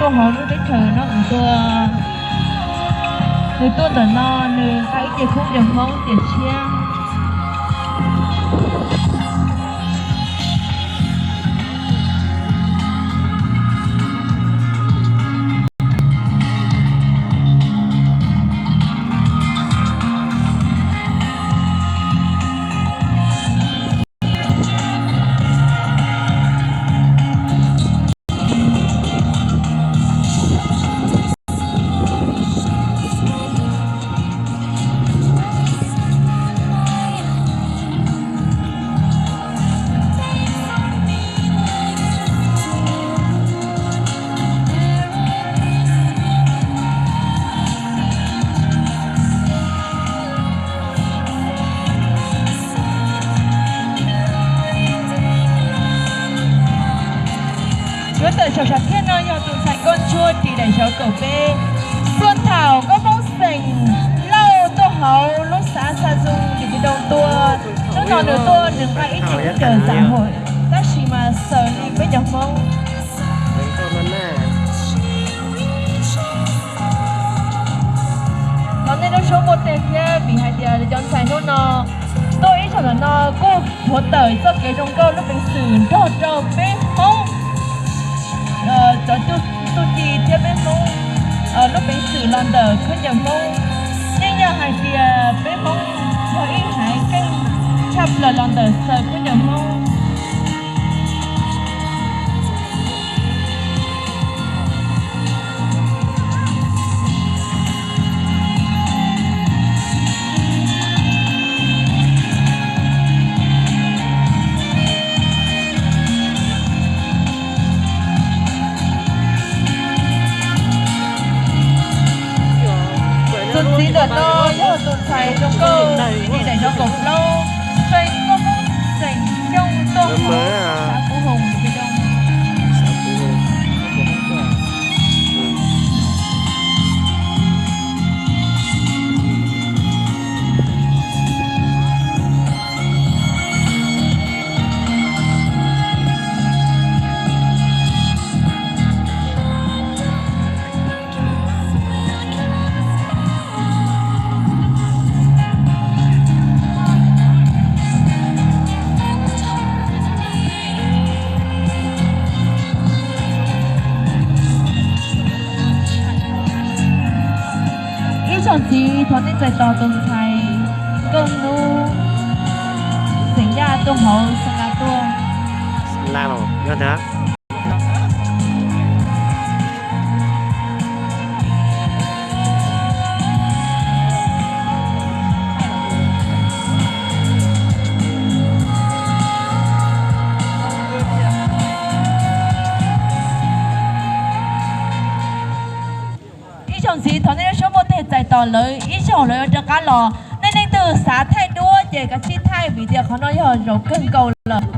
tuaj hauv lub teb chaws no nws tuaj, nws tuaj ntawm no nws nqa ib ce khaub ncaws Hmoob tiam tshiab. Yuav tawm saum sam thiaj no yog tus ntxhais nkauj ntsuab ris daim zauv kaum peb, tuaj thaum koob hmoob xeem Lauj tuaj hauv lub xav Xa Zoo Lis Pis Doo tuaj. Hnub no nws tuaj nws nqa ib ce khaub ncaws xam hum, tab sis mas xaws li peb cov hmoob. Thov nej lub suab muaj tej thiab vim hais tias cov ntxhais hnub no tuaj ib zaug ntawm no kuj thuav tawm txoj kev zoo nkauj lub peev xwm nrog rau peb hmoob, cov txuj ci thiab peb hmoob lub peev xwm los ntawm khaub ncaws hmoob. Yeej yog hais tias peb hmoob yog ib haiv keej tshaj plaws los ntawm xaws khaub ncaws hmoob. Tus txiv ntawm no yog tus ntxhais zoo nkauj ris daim zauv kaum plaub, feem koob hmoob xeem Xyooj tuaj hauv xav Pub Hoos Lis Pis Doo. Ib zaug ntxiv thov nej txais tos tus ntxhais nkauj hnub xeem Yaj tuaj hauv Xa Las tuaj. Ib zaug ntxiv thov nej lub suab muaj tej txais tos lawv ib zaug lawv yuav rov qab los. Nej leej twg xav thaij duab ces kav tsij thaij vim tias qhov no yog zaum kawg nkaus lawm.